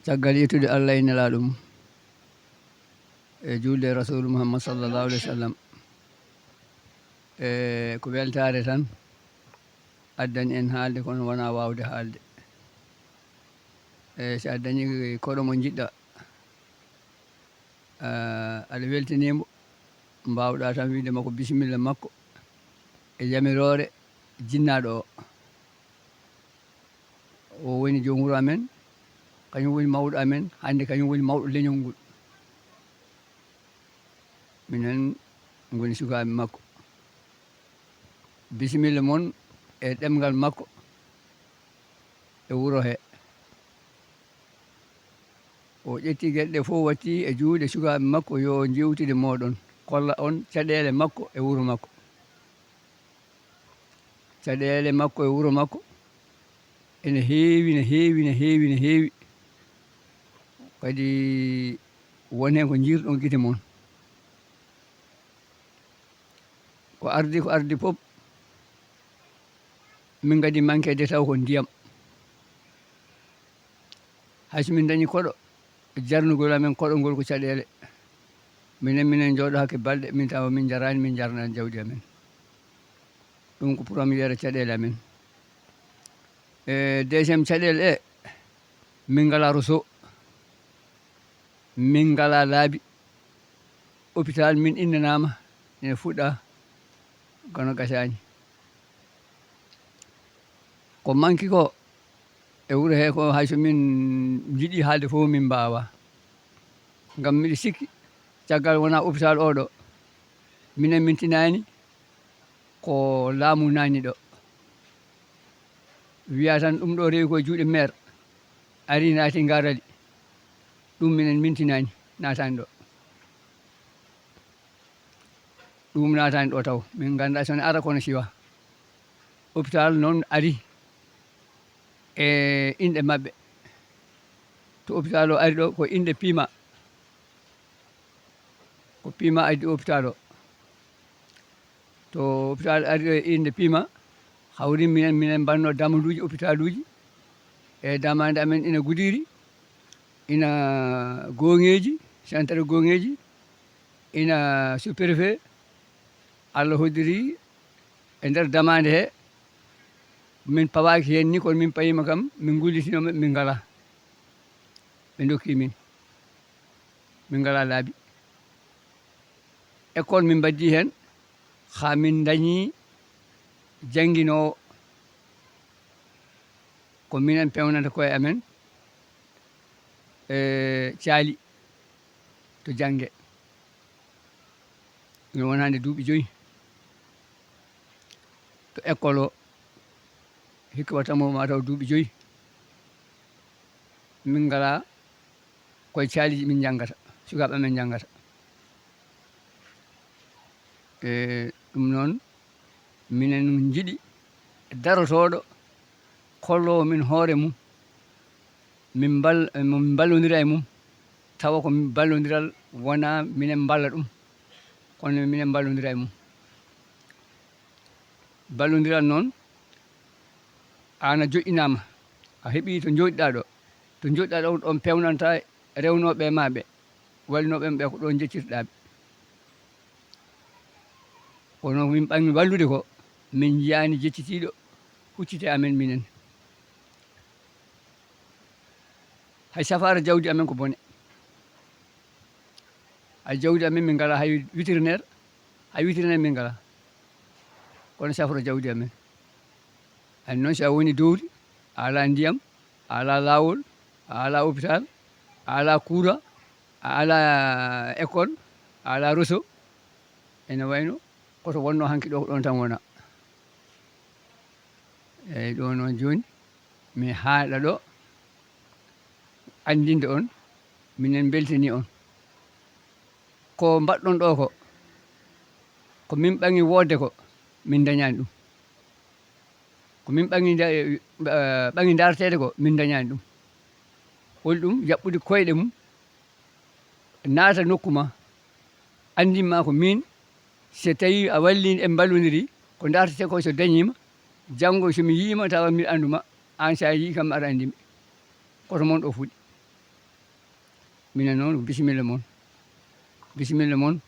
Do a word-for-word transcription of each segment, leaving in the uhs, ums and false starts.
Caggal yettude Allah e Nelaaɗo mum, e juulde e Rasuulu Muhammad sallallahu alaihi wasallam, e ko weltaare tan addani en haalde, kono wonaa waawde haalde. E so a dañii koɗo mo njiɗɗa, eh, aɗa weltanii mo, mbaawɗaa tan wiide makko bisimilla makko e yamiroore jinnaaɗo o. O woni joom wuro amen, kañum woni mawɗo amen, hannde kañum woni mawɗo leñol ngol. Minen ngoni sukaaɓe makko. Bisimilla mon e ɗemngal makko e wuro he. O ƴetti geɗe ɗe fof, watti e juuɗe sukaaɓe makko, yo njeewtide mooɗon, kolla on caɗeele makko e wuro makko. Caɗeele makko e wuro makko ene heewi, ne heewi, ne heewi, ne heewi. Kadi won heen ko njiirɗon gite mon. Ko ardi, ko ardi fof, min kadi manquede taw ko ndiyam. Hay so min dañi koɗo, jarnugol amen koɗo ngol ko caɗeele. Minen, minen njooɗo hakke balɗe, min tawa min njaraani, min njarnaani jawdi amen. Ɗum ko première caɗeele amen. E deuxième caɗeele ɗe, min ngalaa roso, min ngalaa laabi. Hôpital min innanaama, ene fuɗɗa kono gasaani. Ko manki ko e wuro he ko, hay so min njiɗi haalde fof min mbaawa. Ngam miɗo sikki caggal wonaa hôpital oɗo, minen min tinaani ko laamu naani ɗo. Wiya tan ɗum ɗo rewi ko e juuɗe maire, ari naati ngarali. Ɗum minen min tinaani, naataani ɗo. Ɗum naataani ɗo taw. Min nganndaa so ne ara kono siwa. Hôpital noon ari e inɗe maɓɓe. To hôpital o ari ɗo ko inɗe Pima. Ko Pima addi hôpital o. To hôpital ari ɗo e inɗe Pima, hawri minen, minen mbanno damanduuji hôpitaluuji. E damaande amen ina Goudiry, ina Goŋeeji, centre Goŋeeji, ina sous-préfet. Allah hoddiri e nder damaande he, min pawaaki heen ni, kono min payiima kam, min ngullitinooma, min ngalaa. Ɓe ndokki min, min ngalaa laabi. École min mbaddii heen, haa min ndañii jannginoowo. Ko minen peewnanta koye amen, e caali to jannge. Ina wona hannde duuɓi joyi to école o, hikka watta mo ma taw duuɓi joyi. Min ngalaa koye caaliiji min njanngata, sukaaɓe amen njanngata. E ɗum noon, minen njiɗi darotooɗo kolloowo min hoore mum, min mbal-, min mballondira e mum, tawa ko ballondiral wonaa minen mballa ɗum, kono minen mballondira e mum. Ballondiral noon, aan a joƴƴinaama, a heɓii to njooɗiɗaa ɗo, to njooɗiɗaa ɗo, ɗoon peewnanta rewnooɓe ma ɓe, wallinooɓe ma ɓe, ko ɗoon njeccirɗaa ɓe. Kono min ɓangi wallude ko, min njiyaani jeccitiiɗo huccite amen minen. Hay safaara jawdi amen ko bone. Hay jawdi amen min ngalaa hay vétérinaire, hay vétérinaire min ngalaa. Kono safra jawdi amen. Hay noon si a woni dowri, a alaa ndiyam, a alaa laawol, a alaa hôpital, a alaa courant, a alaa école, a alaa réseau. Ene wayno koto wonno hanki ɗo ko ɗon tan wona. Eyyi, ɗo noon jooni mi haaɗa ɗo anndinde on, minen mbeltanii on. Ko mbaɗɗon ɗo ko, ko min ɓaŋi woodde ko, min ndañaani ɗum. Ko min ɓaŋi nda-, eh, ɓaŋi ndaarteede ko, min ndañaani ɗum. Holi ɗum jaɓɓude koyɗe mum, naata nokku ma, anndin ma ko miin, so tawii a wallii en mballondirii, ko ndaartetee ko so dañii ma, janngo so mi yii ma tawa mbiɗa anndu ma, aan so a yii kam aɗa anndi mi. Koto mon ɗo fuɗi. Minen noon, bisimilla mon. Bisimilla mon.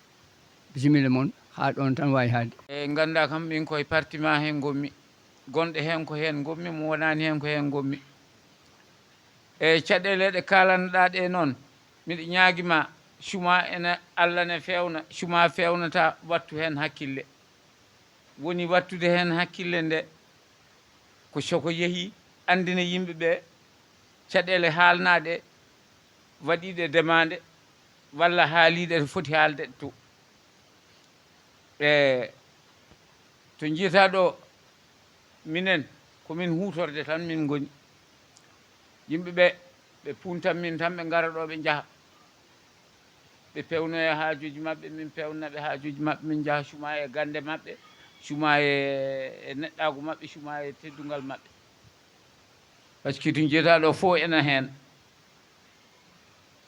Bisimilla mon. Haa ɗoon tan waawi haalde. E nganndaa kam, min koye parti ma heen ngonmi. Gonɗo heen ko heen ngonmi, mo wonaani heen ko heen ngonmi. E caɗeele ɗe kaalanɗaa ɗe noon, miɗo ñaagi ma, suma ene Allah ne feewna, suma feewnata, wattu heen hakkille. Woni wattude heen hakkille nde, ko soko yehi anndina yimɓe ɓe caɗeele haalnaaɗe, waɗiiɗe demande, walla haaliiɗe to foti haalde to. E to njiyataa ɗo, minen ko min huutorde tan min ngoni. Yimɓe ɓe, ɓe puntan min tan, ɓe ngara ɗo, ɓe njaha. Ɓe pewnoya haajuuji maɓɓe, min pewnna ɓe haajuuji maɓɓe, min njaha suma e gannde maɓɓe, suma e, e neɗɗaagu maɓɓe, suma e teddungal maɓɓe. Par ce que to njiyataa ɗo, fof ena heen.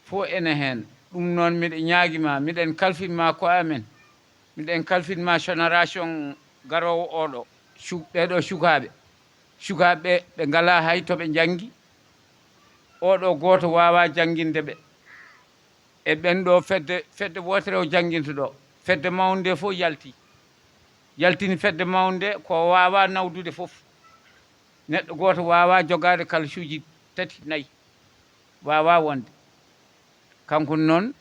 Fof ene heen. Ɗum noon, miɗo ñaagi ma, miɗen kalfin ma ko amen. Miɗen kalfin ma génération garoowo oɗo. Cu-, ɓeɗo sukaaɓe. Sukaaɓe ɓe, ɓe ngalaa hay to ɓe njanngi. Oɗo gooto waawaa jannginde ɓe. E ɓen ɗo fedde, fedde wootere o jannginta ɗo. Fedde mawnde fof yalti. Yaltini fedde mawnde ko waawaa nawdude fof. Neɗɗo gooto waawaa jogaade kalsuuji tati, nayi. Waawaa wonde. Kanko noon,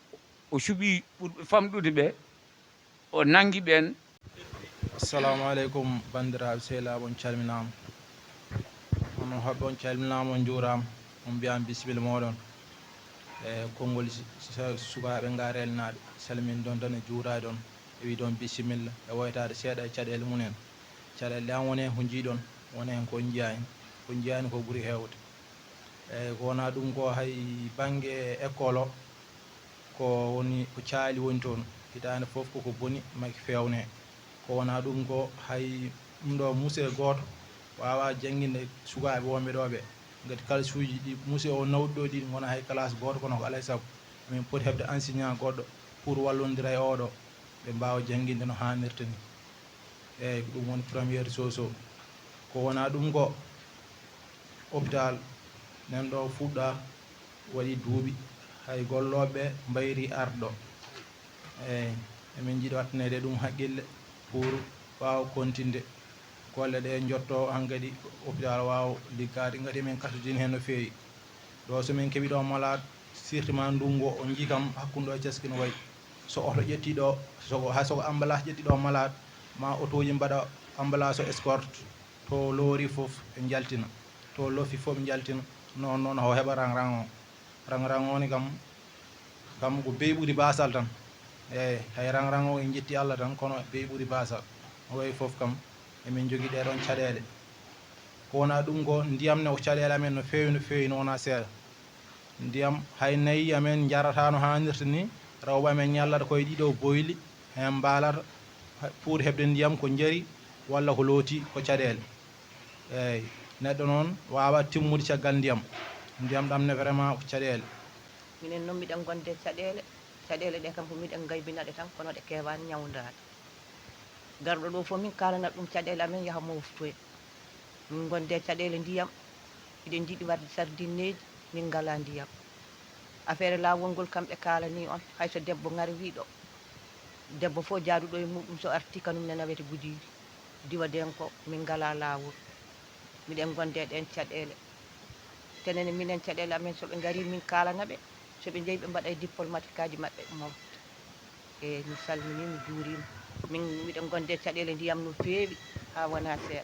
o suɓii ɓurɓe famɗude ɓe, o nanngi ɓeen. Assalamu aleykum, banndiraaɓe sehilaaɓe, on calminaama. Onon hoɓɓe, on calminaama, on njuuraama, on mbiyaama bisimilla mooɗon. E konngol si-, si-, sukaaɓe ngaarelnaaɓe, salminde on tan e juuraade on, e wiide on bisimilla, e woytaade seeɗa e caɗeele mum en. Caɗeele ɗe an woni heen ko njiiɗon, woni heen ko njiyaani, ko njiyaani ko ɓuri heewde. Eeyi, ko wonaa ɗum ko hay bannge école o, ko woni, ko caali woni toon. Hitaande fof koko boni, maki feewne. Ko wonaa ɗum ko hay ɗum ɗo muse gooto waawaa jannginde sukaaɓe wonɓe ɗo ɓe. Ngati kalsuuji ɗi muse o nawdi ɗo ɗi ngona hay classe gooto, kono ko alaa e sago emin poti heɓde enseignant goɗɗo pour wallondira e oɗo, ɓe mbaawa jannginde no haanirta ni. Eeyi, ko ɗum woni première chose o. Ko wonaa ɗum ko hôpital nan ɗo fuɗɗa, waɗi duuɓi, hay gollooɓe mbayri arɗo. Eeyi, emin njiɗi waɗtaneede ɗum haqqille pour waawa kontinde golle ɗe, njotto hankadi hôpital waawa liggaade. Ngati emin kasodini heen no feewi. Ɗo so min keɓi ɗo malade, surtout ma ndunngu o, on njii kam hakkunde ɗo e caski no wayi. So oto ƴetti ɗo, so ko, hay so ko ambulance ƴetti ɗo malade, ma otooji mbaɗa ambulance o escorte, to loori fof ɓe njaltina, to loofi fof ɓe njaltina. Noon, noon o heɓa rang-rang o. Rang-rang o ni kam, kam ko beyi ɓuri baasal tan. Eeyi, hay rang-rang o en njetti Allah tan, kono beyi ɓuri baasal. No wayi fof kam, emin njogii ɗee ɗoon caɗeele. Ko wonaa ɗum ko ndiyam ne, ko caɗeele amen no feewi, no feewi, no wonaa seeɗa. Ndiyam, hay nayi amen njarata no haanirta ni, rewɓe amen ñallata koye ɗiɗo boyli, heen mbaalata, ha-, pour heɓde ndiyam ko njari walla ko looti ko caɗeele. Eeyi, neɗɗo noon waawaa timmude caggal ndiyam. Ndiyam ɗam ne vraiment ko caɗeele. Minen noon miɗen ngonde e caɗeele, caɗeele ɗe kam ko miɗen ngaybina ɗe tan, kono ɗe keewaani ñawndaade. Garɗo ɗo fof min kaalana ɗum caɗeele amen yaha moftoya. Min ngonde e caɗeele ndiyam, miɗen njiɗi waɗde sardinneeji, min ngalaa ndiyam. Affaire laawol ngol kam ɓe kaalanii on, hay so debbo ngari wii ɗo, debbo fof jaaduɗo e muɗum so arti kanum ne nawete Goudiry, diwa Denko, min ngalaa laawol. Miɗen ngonde e ɗeen caɗeele. Tenen minen caɗeele amen so ɓe ngari min kaalana ɓe, so ɓe njehi ɓe mbaɗa e diplomatique aji maɓɓe ɓe mofta. Eeyi, mi salminii, mi juuriima. Min, miɗen ngonde e caɗeele ndiyam no feewi, haa wonaa seeɗa.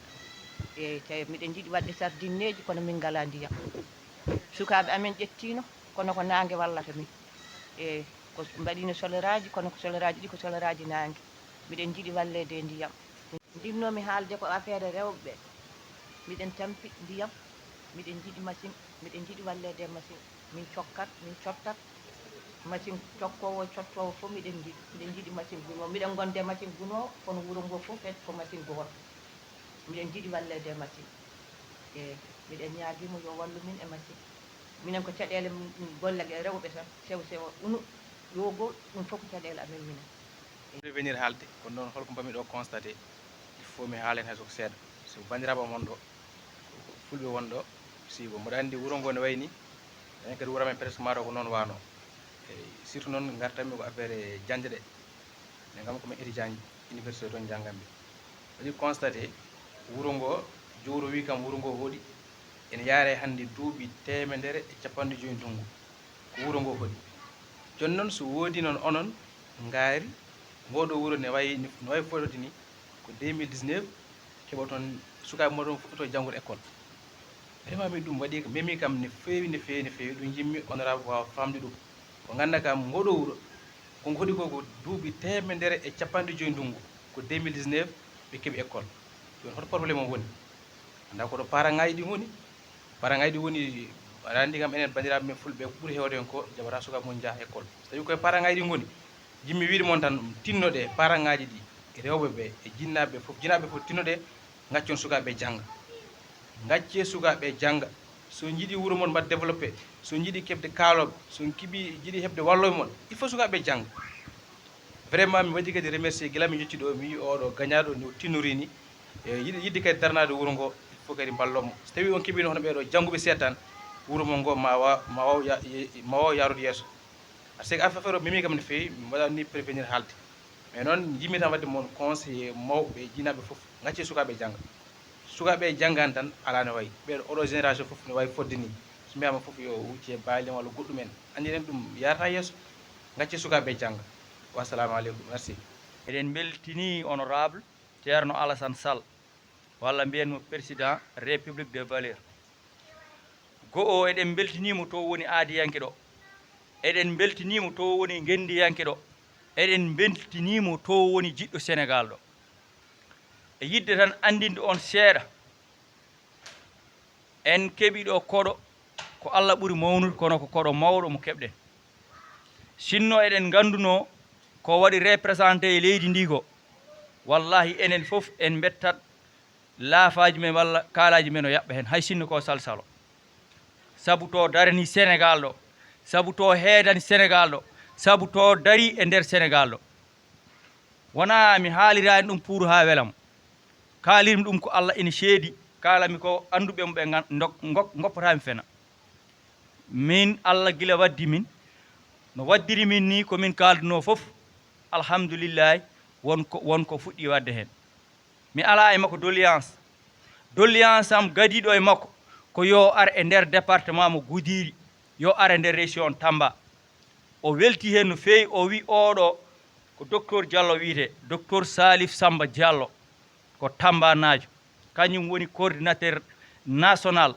Eeyi, tawi miɗen njiɗi waɗde sardinneeji, kono min ngalaa ndiyam. Sukaaɓe amen ƴettiino, kono ko naange wallata min. Eeyi, ko mbaɗiino soleraaji, kono ko soleraaji ɗi ko soleraaji naange. Miɗen njiɗi walleede e ndiyam. Njiɗnoomi haalde ko affaire rewɓe ɓe. Miɗen tampi ndiyam, miɗen njiɗi machine, miɗen njiɗi walleede e machine. Min cokkat, min cottat machine cokkoowo, cottoowo fof miɗen njiɗi. Miɗen njiɗi machine gunoowo. Miɗen ngonde e machine gunoowo, kono wuro ngoo fof kadi ko machine gooto. Miɗen njiɗi walleede e machine. E miɗen ñaagii mo yo wallu min e machine. Minen ko caɗeele golle rewɓe tan, sewo sewo, unu, yogo, ɗum fof ko caɗeele amen minen. Revenir haalde, kono noon holko mbaɗmi ɗo constaté, il faut mi haalen hay so ko seeɗa. So banndiraaɓe am won ɗo, fulɓe won ɗo, si ko mboɗo anndi wuro ngo no wayi ni, enen kadi wuro men presque maaro ko noon waano. Eyi, surtout noon ngartanmi ko affaire e jaŋde ɗe. Nde kam ko min étudiant université toon njannganmi. Waɗi constaté wuro ngo, jowro wi kam wuro ngo hoɗi, ene yaare hannde duuɓi teemedere e capanɗe joyi ndunngu. Ko wuro ngo hoɗi. Jooni noon so woodi noon onon ngaari, ngoɗo wuro ne wayi, ne wayi fotde ni, ko deux mille dix-neuf, keɓoton sukaaɓe moɗon fuɗɗoto janngude école. Vraiment min ɗum waɗi, memi kam ne feewi, ne feewi, ne feewi. Ɗum yimmi honorable waawa famde ɗum. Ko ngannda kam ngoɗo wuro, ko ngo hoɗi ko, ko duuɓi teemedere e capanɗe joyi ndunngu, ko deux mille dix-neuf ɓe keɓi école. Jooni hoto problème o woni? Annda ko ɗo parent ngaji ɗi ngoni. Parent ngaji ɗi woni, aɗa anndi kam enen banndiraaɓe men fulɓe ko ɓuri heewde en ko jaɓata sukaaɓe mum njaha école. So tawi koye parent ngaji ɗi ngoni, yimmi wiide mon tan tinnoɗe parent ngaji ɗi, rewɓe ɓe e jinnaaɓe ɓe fof, jinnaaɓe ɓe fof tinnoɗe, ngaccon sukaaɓe jannga. Ngacce sukaaɓe jannga. So njiɗi wuro mon mbaɗa développé, so njiɗi keɓde kaalooɓe, so njiɗi heɓde wallooɓe mon, il faut sukaaɓe jannga. Vraiment mi waɗi kadi remercier gila mi yetti ɗo, mi yi oɗo gañaaɗo no tinnori ni. E yiɗi, yiɗi kadi darnaade wuro ngo, il faut kadi mballon mo. So tawi on keɓino hono ɓeɗo jannguɓe seeɗa tan, wuro mon ngo ma wa-, ma waw ya-, ye-, ma waw yaarude yeeso. Parce que affaire o memi kam no feewi, mi waɗani prévenir haalde. Mais noon yimmi tan waɗde mon conseiller mawɓe e jinnaaɓe fof, ngacce sukaaɓe jannga. Sukaaɓe janngani tan alaa no wayi. Ɓeɗo oɗo génération fof no wayi fodde ni. So mbiyama fof yo wucce baali walla goɗɗum en. Anndi en ɗum yarata yeeso. Ngacce sukaaɓe jannga. Wassalamu aleykum. Merci. Eɗen mbeltini honorable Ceerno Alassane Sall, walla mbiyen mo président République de valeur. Go'o, eɗen mbeltini mo to woni aadiyanke ɗo. Eɗen mbeltini mo to woni ngenndiyanke ɗo. Eɗen mbeltini mo to woni jiɗɗo Senegaal ɗo. E yiɗde tan anndinde on seeɗa, en keɓi ɗo koɗo ko Allah ɓuri mawnude, kono ko koɗo mawɗo mo keɓɗen. Sinno eɗen ngannduno ko waɗi représenté e leydi ndi ko, wallahi enen fof en mbettat laafaaji men walla kaalaaji men o yaɓɓa heen, hay sinno ko salsalo. Sabu to darani Senegaal ɗo, sabu to heedani Senegaal ɗo, sabu to dari e nder Senegaal ɗo. Wonaa mi haaliraani ɗum pour haa wela mo. Kaalirmi ɗum ko Allah ina seedi, kaalami ko annduɓe mo ɓe ngan-, ndok-, ngok-, ngoppataa mi fena. Min Allah gila waddi min, no waddiri min ni ko min kaalduno fof, alhamdulillahi, won ko, won ko fuɗɗi wadde heen. Mi alaa e makko doléance. Doléance am gadiiɗo e makko ko yo ar e nder département mo Goudiri, yo ar e nder région Tamba. O welti heen no feewi, o wi oɗo ko docteur Diallo wiyetee, docteur Salif Samba Diallo, ko Tambanaajo. Kañum woni coordinateur national.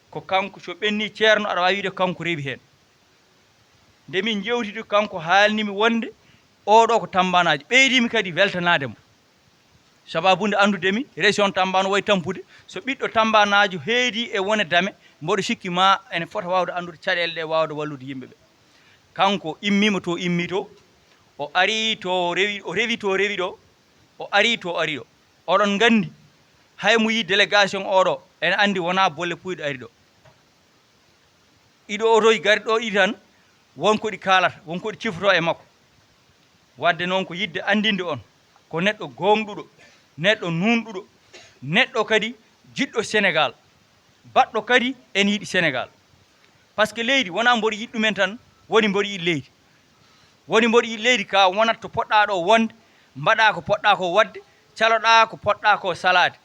Ko kanko, so ɓenni ceerno, aɗa waawi wiide kanko rewi heen. Nde min njewtidi, kanko haalni mi wonde oɗo ko Tambanaajo. Ɓeydimi kadi weltanaade mo. Sababu nde anndude mi, région Tamba no wayi tampude. So ɓiɗɗo Tambanaajo heedi e wone dame, mboɗo sikki ma ene fota waawde anndude caɗeele ɗe, waawde wallude yimɓe ɓe. Kanko immima to immi to, o ari to rewi, o rewi to rewi ɗo, o ari to ari ɗo. Oɗon nganndi, hay mo yi délégation oɗo, ene anndi wonaa bolle puyɗo ari ɗo. Ɗiɗo otoji gari ɗo ɗi tan, won ko ɗi kaalata, won ko ɗi cifoto e makko. Wadde noon ko yiɗde anndinde on, ko neɗɗo gooŋɗuɗo, neɗɗo nuunɗuɗo, neɗɗo kadi jiɗɗo Senegaal, baɗɗo kadi ene yiɗi Senegaal. Par ce que leydi wonaa mboɗo yiɗi ɗumen tan, woni mboɗo yiɗi leydi. Woni mboɗo yiɗi leydi ka wonat to poɗɗa ɗo wonde, mbaɗa ko poɗɗa ko waɗde, caloɗa ko poɗɗa ko salaade.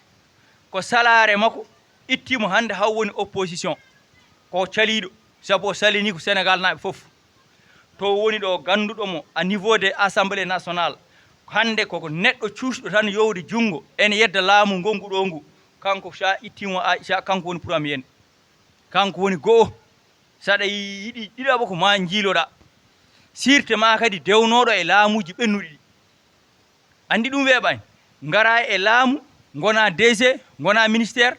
Ko salaare makko itti mo hannde haw woni opposition. Ko caliiɗo, sabu o salini ko Senegaal naaɓe fof. To woni ɗo gannduɗo mo à niveau de Assemblée nationale. Hannde koko neɗɗo cuusɗo tan yowde junngo ene yedda laamu ngongu ɗo ngu. Kanko sa itti mo, a, sa, kanko woni premier. Kanko woni go'o. Saɗa yiɗi ɗiɗaɓo ko ma njiiloɗa. Sirte ma kadi dewnoɗo e laamuji ɓennuɗi ɗi. Anndi ɗum weeɓani. Ngara e laamu, ngona D G, ngona ministère.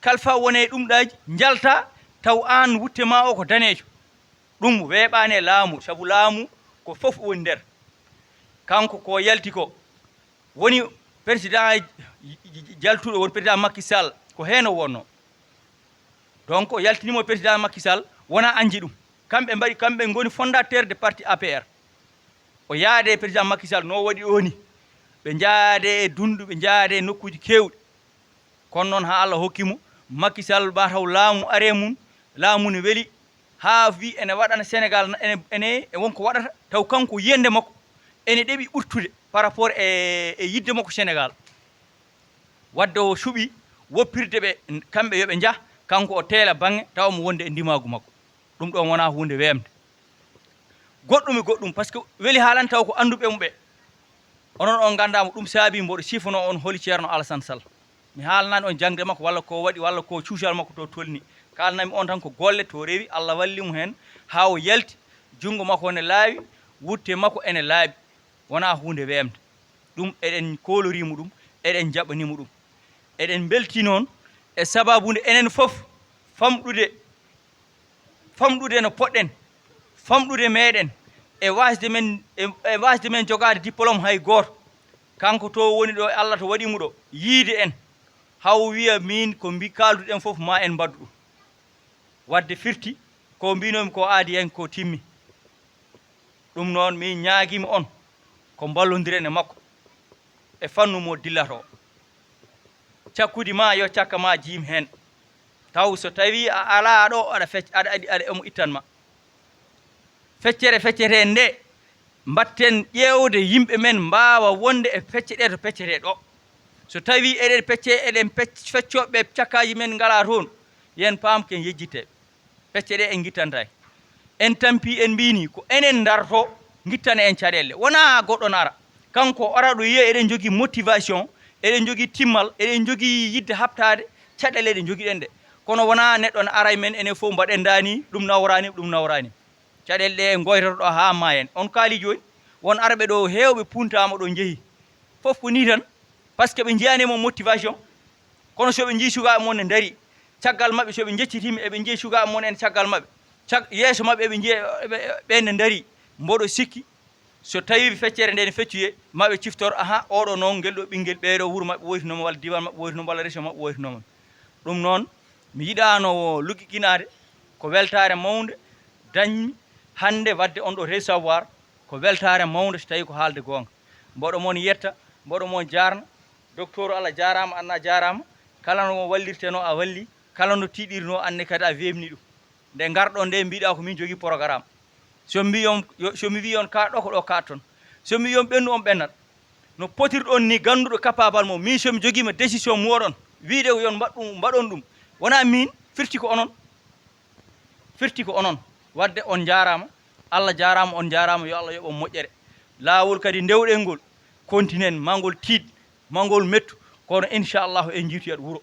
Kalfa wone e ɗum ɗaji, njalta, taw aan wutte ma o ko daneejo. Ɗum weeɓani e laamu, sabu laamu ko fof woni nder. Kanko ko yalti ko. Woni président j-, j-, j-, jaltuɗo, woni président Macky Sall, ko heen o wonno. Donc, o yaltinimo président Macky Sall, wona anji ɗum. Kamɓe mbaɗi, kamɓe ngoni fondateur de parti A P R. O yaade président Macky Sall, no waɗi o ni. Ɓe njaade e dundu, ɓe njaade e nokkuuji keewɗi. Kono noon, haa Allah hokki mo, Macky Sall ɓa taw laamu are mum, laamu ne weli, haa wi ene waɗana Sénégal, ene, ene e won ko waɗata, taw kanko yiyannde makko ene ɗeɓi ɓurtude par rapport e, e yiɗde makko Sénégal. Wadde o suɓi woppirde ɓe, kamɓe yo ɓe njah, kanko o teela baŋŋe, tawa mo wonde e ndimaagu makko. Ɗum ɗoon wonaa huunde weemde. Goɗɗum e goɗɗum, par ce que weli haalande taw ko annduɓe mo ɓe. Onon on nganndaa mo, ɗum saabii mboɗo sifanoo on holi Ceerno Alassane Sall. Mi haalanaani on jaŋde makko walla ko waɗi walla ko cuusal makko to tolni. Kaalanami on tan ko golle to rewi, Allah walli mo heen haa o yalti, junngo makko ne laawi, wutte makko ene laaɓi. Wonaa huunde weemde. Ɗum eɗen koolorii mo ɗum, eɗen njaɓanii mo ɗum. Eɗen mbeltii noon e sabaabu nde enen fof famɗude, famɗude no poɗɗen, famɗude meeɗen e waasde men, e, e waasde men jogaade diplôme hay gooto. Kanko to woni ɗo e Allah to waɗi mo ɗo, yiyde en, haa o wiya miin ko mbi-, kaalduɗen fof ma en mbaɗdu ɗum. Wadde firti ko mbinomi ko aadi hen ko timmi. Ɗum noon, min ñaagiima on ko mballondiren e makko e fannu mo dillatoo. Cakkudi ma yo cakka ma jiim heen. Taw so tawii a alaa ɗo, aɗa fec-, aɗa, aɗa, aɗa omo ittan ma. Feccere feccetee nde, mbaɗten ƴeewde yimɓe men mbaawa wonde e pecce ɗe to peccetee ɗo. So tawii eɗen pecce, eɗen pec-, feccooɓe cakkaaji men ngalaa toon, yen paam ken yejjitee. Pecce ɗe en ngittantay. En tampi, en mbiini ko enen ndarto, ngittana en caɗeele. Wonaa goɗɗo na ara. Kanko o ara ɗo yiya eɗen njogii motivation, eɗen njogii timmal, eɗen njogii yiɗde haɓtaade caɗeele ɗe njogiɗen ɗe. Kono wonaa neɗɗo na ara e men, enen fof mbaɗen ndaa ni, ɗum nawraa ni, ɗum nawraa ni. Caɗeele ɗe en ngoytoto ɗo haa maayen. On kaali jooni, won arɓe ɗo heewɓe puntaama ɗo njehi. Fof ko nii tan, par ce que ɓe njiyaani mo motivation. Kono so ɓe njii sukaaɓe mon ne ndarii caggal maɓɓe, so ɓe njeccitiima eɓe njiya sukaaɓe mon en caggal maɓɓe, cag-, yeeso maɓɓe eɓe njiya ɓe, ɓe ne ndarii, mboɗo sikki so tawii feccere nde ne feccuyee, maɓe ciftor, aha, oɗo noon, ngel ɗo ɓinngel, ɓeeɗo wuro maɓɓe woytinooma, walla diiwaan maɓɓe woytinooma, walla région maɓɓe woytinooma. Ɗum noon, mi yiɗaano luggikinaade, ko weltaare mawnde dañmi hannde waɗde on ɗo recevoir, ko weltaare mawnde so tawii ko haalde goonga. Mboɗo mon yetta, mboɗo mon jaarna, docteur Allah jaaraama, Anna jaaraama, kala no wallirtenoo a walli, kala no tiiɗirnoo anne kadi a weeɓni ɗum. Nde ngarɗon nde mbiɗa ko min jogii programme. So mi wii on, yo, so mi wii on kaaɗɗo ko ɗo kaaɗton. So mi wii on ɓennu on ɓennat. No potirɗon ni gannduɗo capable mo, min so mi jogiima décision muwoɗon, wiide ko yon mbaɗ ɗum, mbaɗon ɗum. Wonaa min, firti ko onon. Firti ko onon. Wadde on njaaraama, Allah jaaraama, on njaaraama, yo Allah yoɓ on moƴƴere. Laawol kadi ndewɗen ngol, kontinen, ma ngol tiiɗ, ma ngol mettu, kono inchallahu en njiitoyat wuro.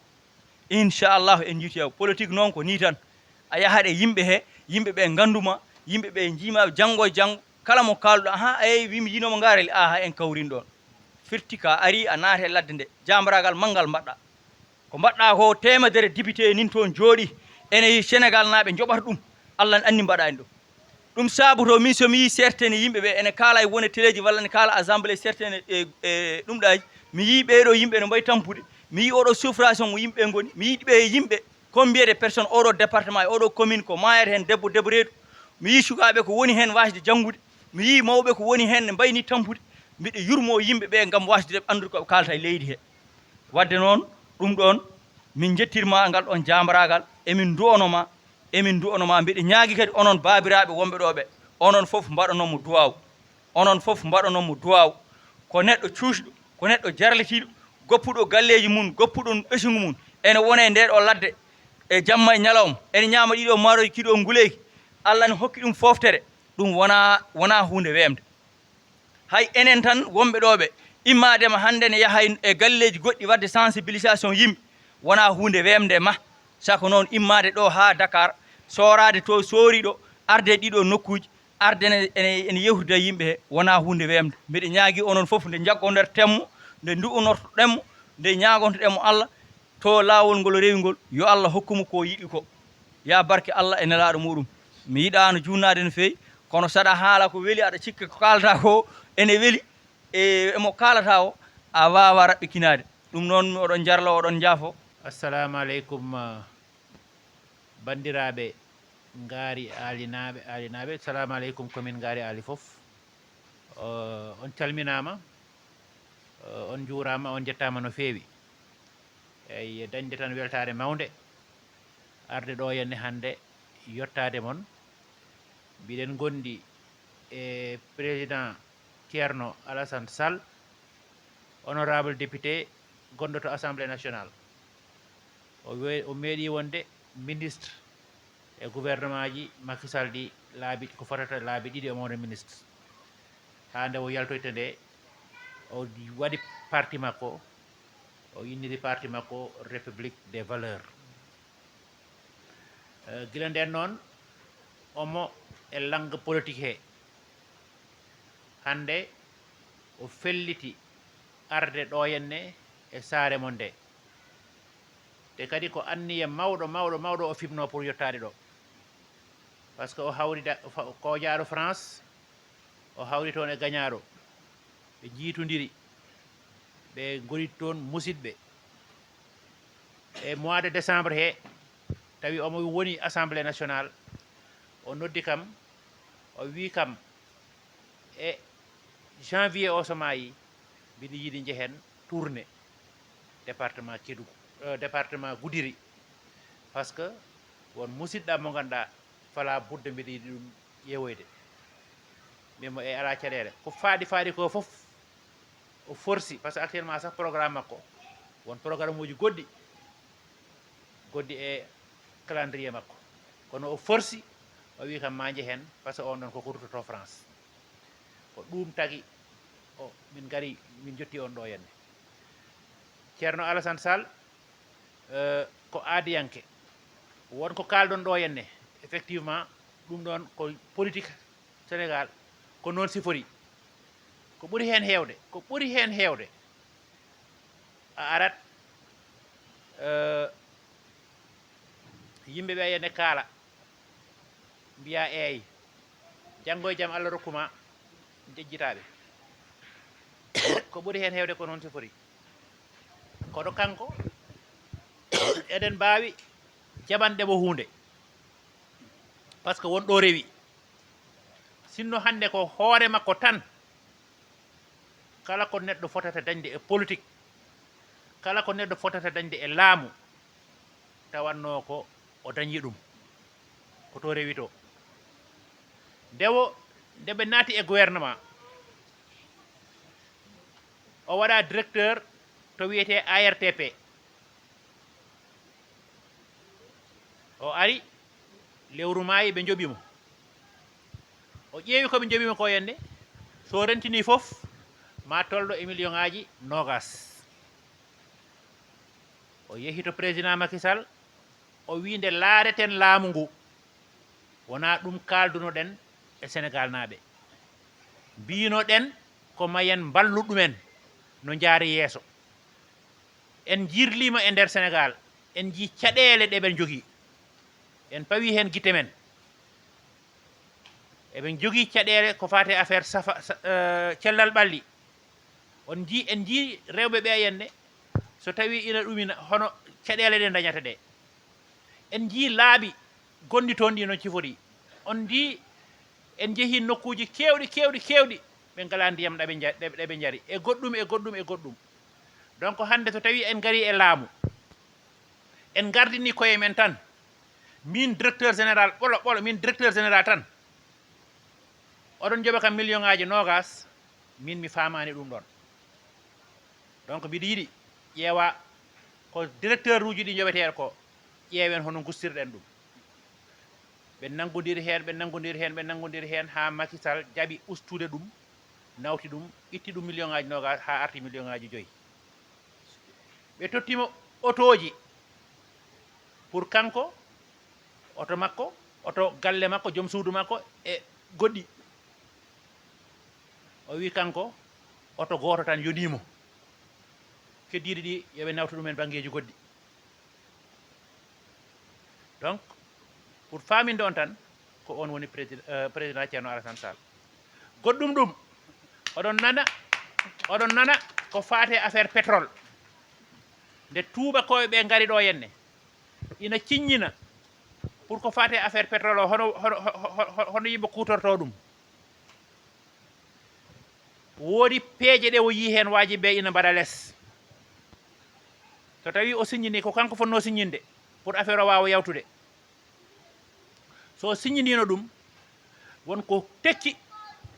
Inchallahu en njiitoya. Politique noon ko nii tan. A yahat e yimɓe he, yimɓe ɓe nganndu ma, yimɓe ɓe njiima janngo e janngo, kala mo kaalduɗa, aha, eyi, wi mi yiinooma ngaarali, aha, en kawrin ɗoon. Firti ka ari, a naata e ladde nde, jaambaraagal manngal mbaɗɗa. Ko mbaɗɗa ko, teemedere député nin toon jooɗi, ene Sénégal naaɓe njoɓata ɗum, Allah ne anndi mbaɗaani ɗum. Ɗum saabu to min so mi yii certaine yimɓe ɓe ene kaala e wone teleeji walla ene kaala assemblée certaine e, e ɗum ɗaaji, mi yii ɓee ɗo yimɓe no mbayi tampude, mi yii oɗo souffrance mo yimɓe ngoni, mi yii ɓe yimɓe combien de personnes oɗo département e oɗo commune ko maayata heen debbo, debbo reedu, mi yii sukaaɓe ko woni heen waasde janngude, mi yii mawɓe ko woni heen ne mbayni tampude, mbiɗa yurmoo yimɓe ɓe ngam waasde anndude ko ɓe kaalata e leydi he. Wadde noon, ɗum ɗoon, min njettirma ngal ɗoon jaambaraagal, emin ndu'ono ma, emin ndu'ono ma. Mbiɗa ñaagi kadi onon baabiraaɓe wonɓe ɗo ɓe, onon fof mbaɗanon mo duwaaw, onon fof mbaɗanon mo duwaaw. Ko neɗɗo cuusɗo, ko neɗɗo jarlitiiɗo, goppuɗo galleeji mum, goppuɗo ɓesngu mum, ene wona e ndee ɗo ladde, e jamma e ñalawma, ene ñaama ɗiɗo maaroji, kiɗo nguleyki, Allah ne hokki ɗum fooftere, ɗum wonaa, wonaa huunde weemde. Hay enen tan wonɓe ɗo ɓe, immaade ma hannde ne yaha e galleeji goɗɗi waɗde sensibilisation yimɓe, wonaa huunde weemde ma. Saka noon, immaade ɗo haa Dakar, sooraade to soori ɗo, arde ɗiɗo nokkuuji, arde ene, ene, ene yewtida yimɓe he, wonaa huunde weemde. Mbiɗa ñaagi onon fof nde njaggonderten mo, nde ndu'unortoɗen mo, nde ñaagontoɗen mo Allah, to laawol ngol rewi ngol, yo Allah hokku mo ko yiɗi ko. Ya barke Allah e nelaaɗo muɗum. Mi yiɗaano juunnaade no feewi, kono saɗa haala ko weli, aɗa cikka ko kaalata ko ene weli, e, e mo kaalata o, a waawa raɓɓikinaade. Ɗum noon, oɗon njarlo, oɗon njaafo. Assalamu aleykum, uh, banndiraaɓe Ngaari Aalinaaɓe, Aalinaaɓe. Assalamu aleykum commune Ngaari Aali fof. Uh, on calminaama, uh, on njuuraama, on njettaama no feewi. Eyi, dañde tan weltaare mawnde, arde ɗo henne hannde, yottaade mon, Mbiɗen ngondi e président Thierno Alassane Sall, honorable député gonɗo to Assemblée nationale. O we-, o meeɗi wonde ministre e gouvernement ji Macky Sall ɗi laabi, ko fotata laabi ɗiɗi omo wona ministre. Haa nde o yaltoyta nde, o waɗi parti makko, o inniri parti makko République des Valeurs. Eh, gila nden noon, omo e langue politique he. Hannde o felliti arde ɗo henne e saare mon nde. Te kadi ko anniya mawɗo, mawɗo, mawɗo o fimno pour yottaade ɗo. Par ce que o hawri da-, o fa-, kojaaɗo France, o hawri toon e gañaaɗo. Ɓe njiitondiri, ɓe ngoni toon musidɓe. E mois de décembre he, tawi omo woni Assemblée nationale, o noddi kam, o wi kam, e janvier o so maayi, mbiɗa yiɗi njehen tournée département Kédougou, euh, département Goudiri. Par ce que won musidɗo mo ngannduɗaa, fala budde mbiɗa yiɗi ɗum ƴeewoyde. Mbimo e alaa caɗeele. Ko faaɗi faaɗi ko fof, o forsi, par ce que actuellement sax programme makko, won programme uji goɗɗi, goɗɗi e calendrier makko. Kono o forsi, o wi kam ma njehen, par ce que on ɗon koko ruttoto France. Ko ɗum tagi o, min ngari, min jotti on ɗo henne. Ceerno Alassane Sall, eh, ko aadiyanke. Won ko kaalɗon ɗo henne, effectivement, ɗum ɗon ko politique Sénégal, ko noon sifori. Ko ɓuri heen heewde, ko ɓuri heen heewde, a arat, eh, yimɓe ɓe henne kaala, mbiya eey, janngo e jam Allah rokkuma, jejjitaaɓe. Ko ɓuri heen heewde ko noon sifori. Kono kanko, eɗen mbaawi jaɓanɗe mo huunde. Par ce que won ɗo rewi. Sinno hannde ko hoore makko tan, kala ko neɗɗo fotata dañde e politique, kala ko neɗɗo fotata dañde e laamu, tawatnoo ko o dañi ɗum. Ko to rewi to. Nde wo, nde ɓe naati e gouvernement, o waɗa directeur to wiyetee A R T P. O ari, lewru maayi, ɓe njoɓi mo. O ƴeewi ko ɓe njoɓi mo ko henne, so rentini fof, ma tolɗo e million ŋaaji noogas. O yehi to président Macky Sall, o wi nde laareten laamu ngu, wonaa ɗum kaaldunoɗen e Senegal naaɓe. Mbinoɗen ko ma en mballu ɗumen no njaari yeeso. En jirliima e nder Senegal, en njii caɗeele ɗe ɓe njogii. En pawi heen gite men. Eɓe njogii caɗeele ko faati e affaire safa, sa-, eh, cellal ɓalli. On njii, en njii rewɓe ɓe henne, so tawii ina ɗumina, hono caɗeele ɗe ndañata ɗe. En njii laabi gonɗi toon ɗi no cifori. On njii, en njehii nokkuuji keewɗi, keewɗi, keewɗi, ɓe ngalaa ndiyam ɗa ɓe nja-, ɗe, ɗe ɓe njari. E goɗɗum, e goɗɗum, e goɗɗum. Donc, hannde so tawii en ngarii e laamu, en ngardinii koye men tan, miin directeur général ɓolo, ɓolo, miin directeur général tan, oɗon njoɓa kam million ŋaaji noogas, miin mi faamaani ɗum ɗoon. Donc, mbiɗa yiɗi ƴeewa ko directeur uji ɗi njoɓeteeɗo ko, ƴeewen hono ngustirɗen ɗum. Ɓe nanngondiri heen, ɓe nanngondiri heen, ɓe nanngondiri heen, haa Macky Sall jaɓi ustude ɗum, nawti ɗum, itti ɗum million ŋaaji noogas, haa arti million ŋaaji joyi. Ɓe totti mo otooji pour kanko, oto makko, oto galle makko, joom suudu makko e goɗɗi. O wi kanko, oto gooto tan yonii mo. Keddiiɗi ɗi, yo ɓe nawtu ɗumen banngeeji goɗɗi. Donc, pour faaminde on tan, ko on woni président, euh, président Thierno Alassane Sall. Goɗɗum ɗum, oɗon nana, oɗon nana ko faati e affaire pétrole. Nde tuubakooɓe ɓe ngari ɗo henne, ina ciññina pour ko faati e affaire pétrole o, hono, hono, hono, hono, hono yimɓe kuutorto ɗum. Woodi peeje ɗe o yii heen, waaji ɓe ina mbaɗa les. So tawii o siññinii, ko kanko fotnoo siññinde pour affaire o waawa yawtude. So o siññiniino ɗum, Won ko tekki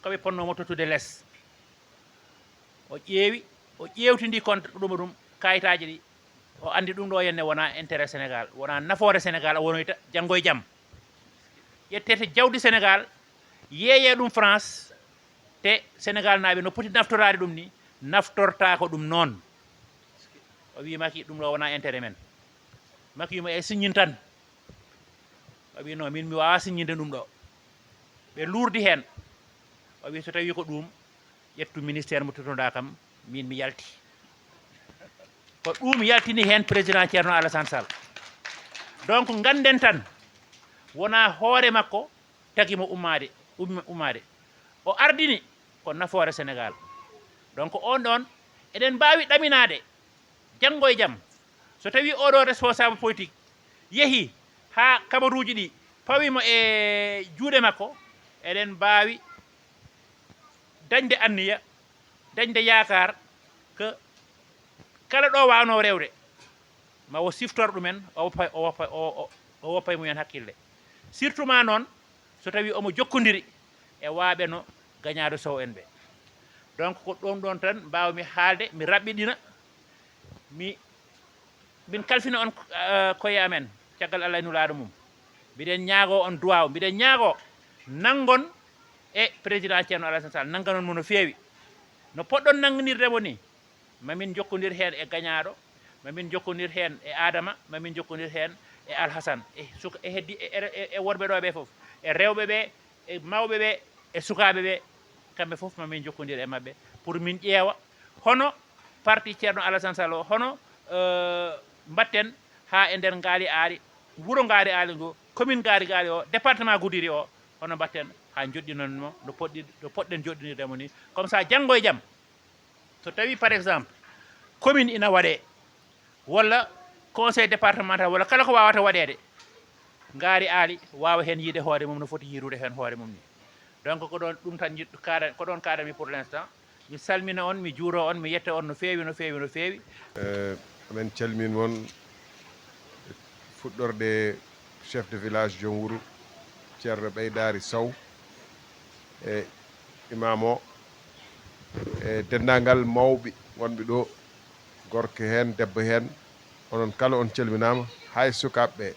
ko ɓe ponnoo mo tottude les. O ƴeewi, o ƴeewtindii kon ɗum ɗum, kaayitaaji ɗi, o anndi ɗum ɗo henne wonaa intérêt Sénégal, wonaa nafoore Sénégal o wonoyta janngo e jam. Ƴettete jawdi Sénégal, yeeyee ɗum France, te Sénégal naaɓe no poti naftoraade ɗum ni, naftortaako ɗum noon. O wii Macky ɗum ɗo wonaa intérêt men. Macky wii mo e siññin tan. O wii non, min mi waawaa siññinde ɗum ɗo. Ɓe luurdi heen. O wii so tawii ko ɗum, ƴettu ministère mo tottuɗaa kam, min mi yalti. Ko ɗum yaltini heen président Thierno Alassane Sall. Donc ngannden tan, wonaa hoore makko tagi mo ummaade, umma- ummaade. O ardini ko nafoore Sénégal. Donc on ɗon, eɗen mbaawi ɗaminaade janngo e jam, so tawii oɗo responsable politique yehii haa kabaruuji ɗi pawi mo e juuɗe makko, eɗen mbaawi dañde anniya, dañde yaakaar ko kala ɗo waawno rewde, ma o siftor ɗumen, o woppa, o woppa, o, o, o woppa e mumen hakkille. Surtout ma noon, so tawii omo jokkondiri e waaɓe no Gañaaɗo Sow en ɓe. Donc ko ɗoon ɗoon tan mbaawmi haalde, mi raɓɓiɗina, mi, min kalfina on, eh, koye amen, caggal Allah e Nulaaɗo mum. Mbiɗen ñaagoo on duwaaw, mbiɗen ñaagoo nanngon e président Thierno Alassane Sall, nannganon mo no feewi. No poɗɗon nannginirde mo ni, ma min njokkondir heen e Gañaaɗo, ma min njokkondir heen e Adama, ma min njokkondir heen e Alhasan, e suka, e heddi, e, e, e worɓe ɗo ɓe fof, e rewɓe ɓe, e mawɓe ɓe, e sukaaɓe ɓe, kamɓe fof ma min njokkondir e maɓɓe pour min ƴeewa hono parti Ceerno Alassane Sall o, hono, eh, mbatten haa e nder Ngaari Aali, wuro Ngaari Aali ngo, commune Ngaari Aali o, département Goudiri o, hono mbatten haa njoɗɗinon mo no poɗɗi, no poɗɗen joɗɗinirde mo ni. Comme ça, janngo e jam, so tawii, par exemple, commune ina waɗee, walla conseil départemental, walla kala ko waawata waɗeede, Ngaari Aali waawa heen yiyde hoore mum no foti yiirude heen hoore mum ni. Donc ko ɗoon ɗum tan njiɗ-, kaara-, ko ɗoon kaaranmi pour l'instant. Mi salmina on, mi juuro on, mi yetta on no feewi, no feewi, no feewi. Eh, amen calmin mon fuɗɗorde chef de village joom wuro, Ceerno Ɓeydaari Sow, e imam o, e denndaangal mawɓe wonɓe ɗo, gorko heen, debbo heen, onon kala on calminaama, hay sukaaɓe ɓe,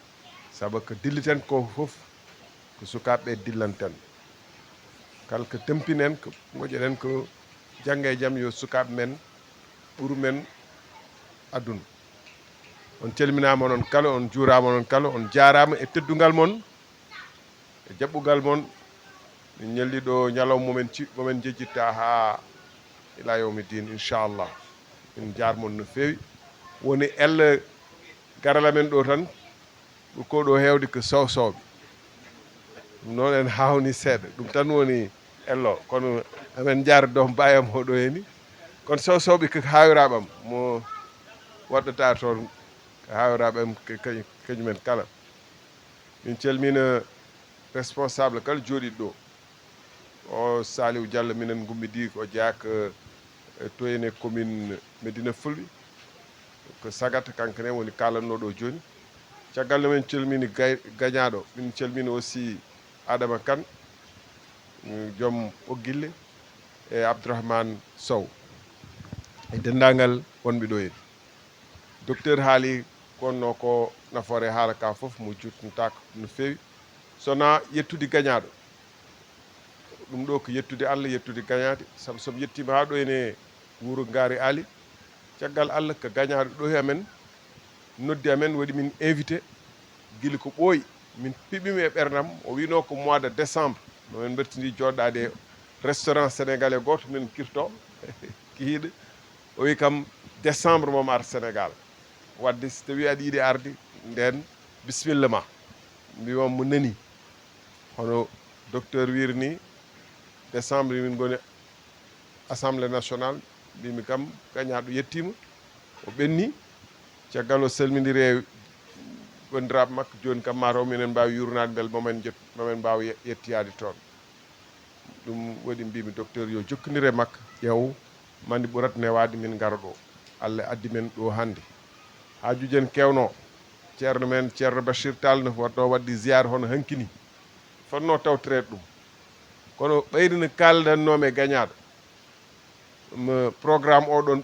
sabu ko dilliten ko fof, ko sukaaɓe ɓe dillanten. Kala ko tampinen, ko ngoƴoɗen ko janngo e jam yo sukaaɓe men ɓuru men aduna. On calminaama onon kala, on njuuraama onon kala, on njaaraama e teddungal mon, e jaɓɓugal mon. Min ñalli ɗo ñalawma momin ci-, momin njejjitta haa ila yawmi din, inchallah. Min njaar mon no feewi. Woni elle garal amen ɗo tan, ɓuri ko ɗo heewde ko Sow Sowɓe. Ɗum noon en haawni seeɗa. Ɗum tan woni ello. Kono amen njaar doom baayam o ɗo heni. Kono Sow Sowɓe ko haawiraaɓe am. Mo waɗɗata toon ko haawiraaɓe am, ka-, ka-, kañumen kala. Min calmina responsable kala jooɗiiɗo ɗo. O Saliou Diallo, minen ngummidii ko jeyaa ko, eh, to ene commune Médina Fulɓe. Ko Sagata, kanko ne woni kaalanno ɗo jooni. Caggal no min calmini gay-, gañaaɗo, min calmini aussi Adama Kane, mm, joom Ɓoggille, e Abdourahmane Sow, e denndaangal wonɓe ɗo heen. Docteur haali ko wonno ko nafoore haala ka fof mo jutnataako no feewi. Sona yettude gañaaɗo. Ɗum ɗo ko yettude Allah, yettude gañaade. Sabu so mi yettiima haa ɗo ene wuro Ngaari Aali. Caggal Allah ko gañaaɗo ɗo e amen, noddi amen, waɗi min invité. Gila ko ɓooyi, min piɓɓiima e ɓernam. O wiino ko mois de décembre. No min mbertindi jooɗaade e restaurant sénégalais gooto, min kirto kihiiɗe. O wi kam, décembre moom ar Sénégal. Wadde so tawi aɗa yiɗi arde, nden bisimilla ma. Mbiimi mo nani. Hono docteur wiiri ni, décembre min ngoni assemblée nationale. Mbiimi kam, gañaaɗo yettiima, o ɓenni. Caggal o salmindiri e banndiraaɓe makko, jooni kam mataw minen mbaawi yuurnaade mbele momin jot-, momin mbaawa ye-, yettoyaade toon. Ɗum waɗi mbiimi docteur yo jokkondir e makko, ƴeew mande ɓurat newaade min ngara ɗo. Allah addi men ɗo hannde. Haajuuji en keewno. Ceerno men, Ceerno Bachir Tall no waɗno waɗde ziyaar hono hanki ni. Fotno tawtoreede ɗum. Kono ɓeyri no kaaldannomi e gañaaɗo, mo programme o ɗon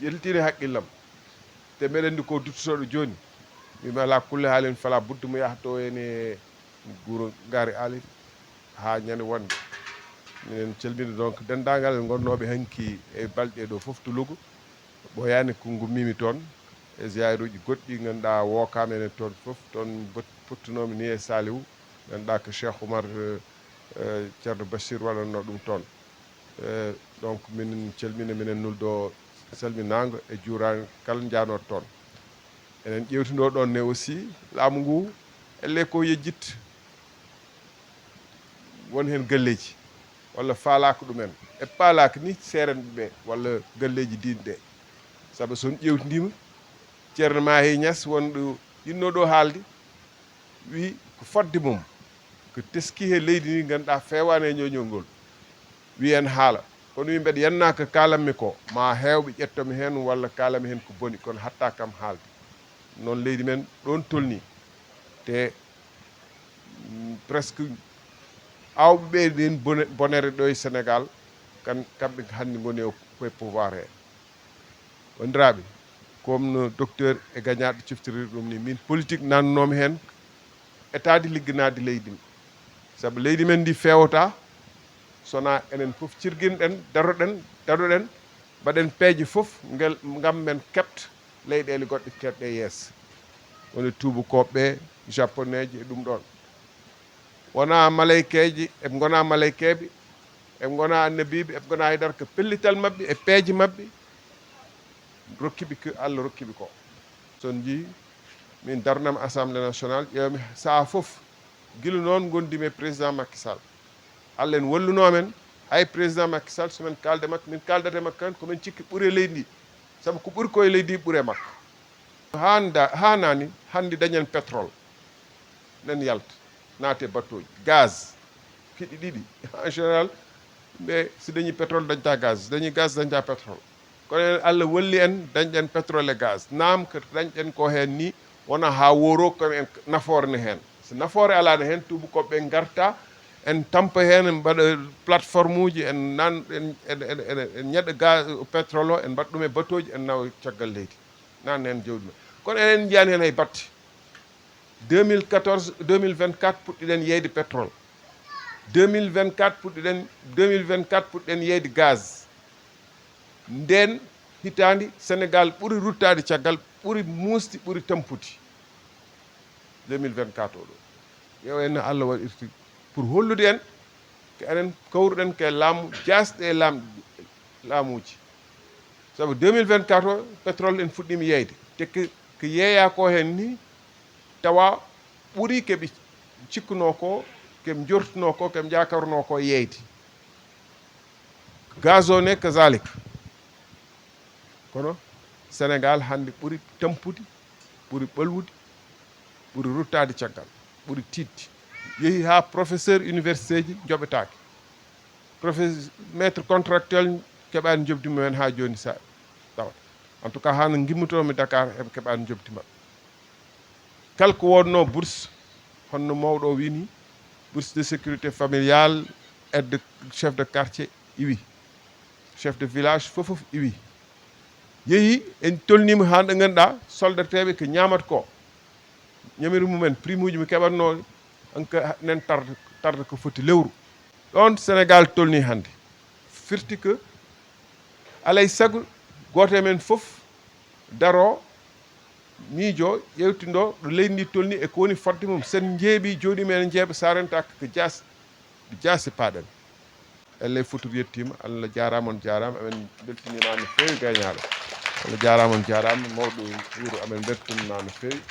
ƴeltini haqqillam. Te mbeɗa anndi ko duttotooɗo jooni. Mbimi ala kulli haalin fala buddu mo yaha to ene guro ngaari alin haa ñande wonde. Minen calmina donc denndaangal ngonnooɓe hanki e balɗe ɗo fof to Louga. Ɓooyaani ko ngummimi toon e ziyaaruuji goɗɗi ngannduɗaa wookaama enen toon fof. Toon bot-, pottunoomi ni e Saliou, ngannduɗaa ko Cheikh Oumar, eh, eh, Ceerno Bachir waɗannoo ɗum toon. Eh, donc, minen calmina, minen nuldo salminaango e juuraango kala njaanooɗo toon. Enen ƴeewtindoo ɗoon ne aussi, laamu ngu, elle ko yejjit, won heen galleeji, walla faalaaka ɗumen. E paalaaka ni seerenɓe ɓe, walla galleeji diine ɗe. Sabu so on ƴeewtindiima, Ceerno Mahi Niass wonɗo yinnoo ɗo haalde, wi ko fodde mum, ko teski he leydi ndi ngannduɗaa feewaani e ñoñol ngol. Wi en haala. Kono wi mbeɗa yannaa ko kaalammi ko, ma heewɓe ƴettomi heen walla kaalammi heen ko boni, kono hatta kam haalde. Noon leydi men ɗoon tolni. Te, mm, presque awɓe ɓe ɗin bone-, bonere ɗo e Sénégal, kan-, kamɓe hannde ngoni o-, koye pouvoir he. Wondiraaɓe, comme no docteur e gañaaɗo ciftiriri ɗum ni, min politique nannoomi heen, etaade ligganaade leydi ndi. Sabu leydi men ndi feewata, sona enen fof cirginɗen, daroɗen, daroɗen, mbaɗen peeje fof ngel, ngam men keɓta leyɗeele goɗɗe keewɗe yeeso. Woni tuubakooɓe ɓe, japoneeji e ɗum ɗoon. Wonaa maleykeeji, eɓe ngonaa maleykeeɓe, eɓe ngonaa annabiiɓe, eɓe ngonaa haydara ko pellital maɓɓe e peeje maɓɓe rokkiɓe ko Allah rokkiɓe ko. So on njii, min darnam Assemblée nationale, ƴeewmi sahaa fof, gila noon ngondimi e président Macky Sall. Allah en wallunoo men, hay président Macky Sall, so men kaalda makko, min kaaldata e makko tan, ko men cikki ɓuri e leydi ndi. Sabu ko ɓuri ko e leydi ndi ɓuri e makko. Haanda-, haanaani hannde dañen pétrole, nen yalta, naate bateau ji, gaz, piɗi ɗiɗi. En général, ɓe, si dañi pétrole, dañta gaz, si dañi gaz, dañta pétrole. Kono en, Allah walli en, dañɗen pétrole e gaz. Naam, ko dañɗen ko heen ni, wona haa wooro, kono en nafoore ne heen. So nafoore alaano heen, tuubakooɓe ɓe ngarta, en tampa heen, en mbaɗa plateforme uji, en nan-, en, en, en, en, en ñaɗa gaz, pétrole o, en mbaɗa ɗum e bateau ji, en nawa caggal leydi. Nan heen jawdi men. Kono enen njiyaani heen hay batte. Deux mille quatorze, deux mille vingt-quatre puɗɗiɗen yeeyde pétrole. Deux mille vingt-quatre puɗɗiɗen, deux mille vingt-quatre puɗɗiɗen yeeyde gaz. Ndeen hitaande, Sénégal ɓuri ruttaade caggal, ɓuri muusde, ɓuri tampude. Deux mille vingt-quatre o ɗo. Ƴeewen no Allah waɗirta pour hollude en ko enen kawruɗen ko e laamu, jaasɗe e laam-, laamuuji. Sabu deux mille vingt-quatre o, pétrole en fuɗɗiima yeeyde. Te ko, ko yeeyaa ko heen ni, tawa ɓuri ko ɓe cikkunoo ko, ko ɓe njortunoo ko, ko ɓe njaakarnoo ko yeeyde. Gaz o ne, kazalik. Kono Sénégal hannde ɓuri tampude, ɓuri ɓalwude, ɓuri ruttaade caggal, ɓuri tiiɗde. Yehi haa professeur université ji njoɓetaake. Professeur, maître contractuel keɓaani njoɓdi mumen haa jooni sa tawata. En tout cas, haa no ngimmotoomi Dakar, eɓe keɓaani njoɓdi maɓɓe. Kala ko wonnoo bourse, honno mawɗo o wini, bourse de sécurité familiale, aide chef de quartier, iwi. Chef de village, fof, fof iwi. Yehi, en tolniima haa ɗo ngannduɗaa, soldateeɓe ko ñaamata ko. Ñamiri mumen, prime uji mi keɓatnoo, en ko nen tarde, tarde ko foti lewru. Ɗoon Sénégal tolni hannde. Firti ko alay sago gooto e men fof daro, miijo, ƴeewtindo ɗo leydi ndi tolni e ko woni fodde mum. Sen njeeɓi, jooɗiima ene njeeɓa, sa rentaaka ko jaasi, ko jaasi paaɗen. Elley Fuuta yettiima, Allah jaaraama, on jaaraama. Amen mbeltiniima no feewi gaynaaɓe. Allah jaaraama, on jaaraama. Mawɗo wuuro, amen mbeltiniima no feewi.